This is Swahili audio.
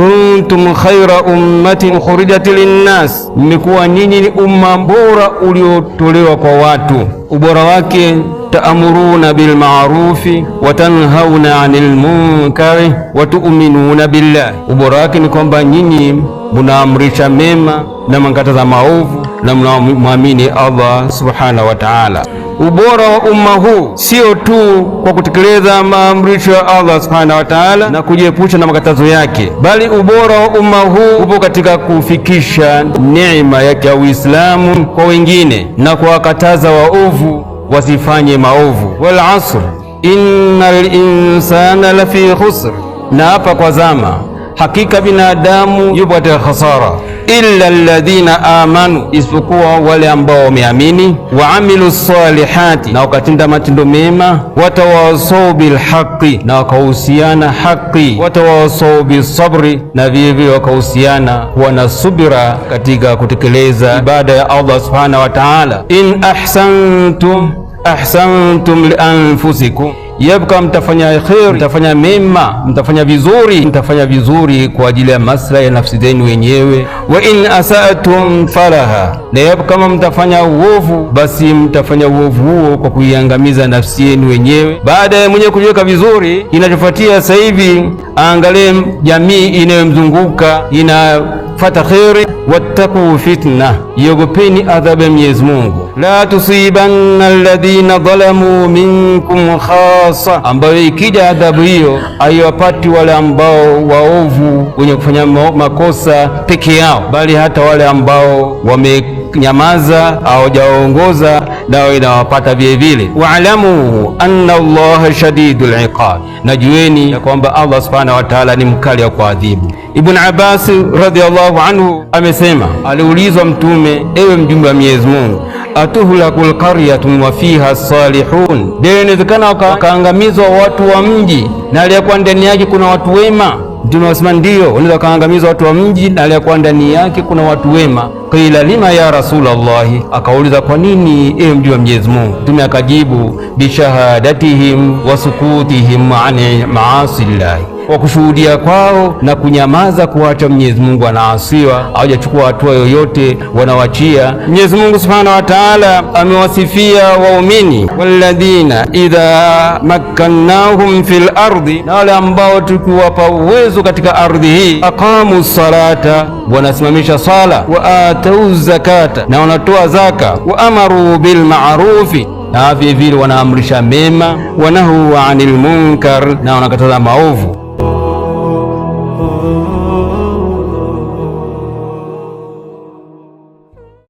Kuntum khaira ummatin ukhrijat linnas, mmekuwa nyinyi ni umma bora uliotolewa kwa watu. Ubora wake taamuruna bilmarufi wa tanhauna anil munkari wa tu'minuna billah, ubora wake ni kwamba nyinyi munaamrisha mema na mnakataza maovu na mnamwamini Allah subhanahu wa ta'ala. Ubora wa umma huu sio tu kwa kutekeleza maamrisho ya Allah subhanahu wa ta'ala na kujiepusha na makatazo yake, bali ubora wa umma huu upo katika kufikisha neema yake ya Uislamu kwa wengine na kuwakataza waovu wasifanye maovu. Wal asr innal insana lafi khusr, na hapa kwa zama, hakika binadamu yupo katika khasara, illa alladhina amanu, isipokuwa wale ambao wameamini, wa amilu salihati, na wakatenda matendo mema, watawasau bilhaqi, na wakahusiana haqi, watawasau bisabri, na vilevile wakahusiana kuwa na subira katika kutekeleza ibada ya Allah subhanahu wa ta'ala. In ahsantum ahsantum lianfusikum, yabka mtafanya kheri, mtafanya mema, mtafanya vizuri, mtafanya vizuri kwa ajili ya maslahi ya nafsi zenu wenyewe. Wa in asatum falaha, na yapo kama mtafanya uovu, basi mtafanya uovu huo kwa kuiangamiza nafsi yenu wenyewe. Baada ya mwenyewe kujiweka vizuri, kinachofuatia sasa hivi aangalie jamii inayomzunguka inafata kheri. Wattaqu fitna, iogopeni adhabu ya Mwenyezi Mungu. La tusibanna alladhina dhalamu minkum khasa, ambayo ikija adhabu hiyo haiwapati wale ambao waovu wenye kufanya makosa peke yao, bali hata wale ambao wamenyamaza hawajaongoza nao inawapata vile vile. Waalamu anna Allaha shadidul iqab, najueni ya kwamba Allah subhanahu wa ta'ala ni mkali wa kuadhibu. Ibn Abbas radhiallahu anhu amesema, aliulizwa Mtume, ewe mjumbe wa Mwenyezi Mungu, atuhlakul qaryatun wa fiha salihun, je, inawezekana wakaangamizwa watu wa mji na aliyekuwa ndani yake kuna watu wema? Mtume akasema ndiyo, wanaweza wakaangamizwa watu wa mji na aliyekuwa ndani yake kuna watu wema. Qila lima ya Rasulallahi, akauliza kwa nini ewe mjumbe wa Mwenyezi Mungu? Mtume akajibu bishahadatihim wa sukutihim an maasillahi, kwa kushuhudia kwao na kunyamaza kuacha Mwenyezi Mungu anaasiwa, hawajachukua hatua yoyote, wanawachia. Mwenyezi Mungu Subhanahu wa Ta'ala amewasifia waumini, walladhina idha makkannahum fil ardi, na wale ambao tukiwapa uwezo katika ardhi hii, aqamu salata, wanasimamisha sala, wa atau zakata, na wanatoa zaka, wa amaru bil ma'rufi na vile vile wanaamrisha mema, wanahu anil munkar, na wanakataza maovu.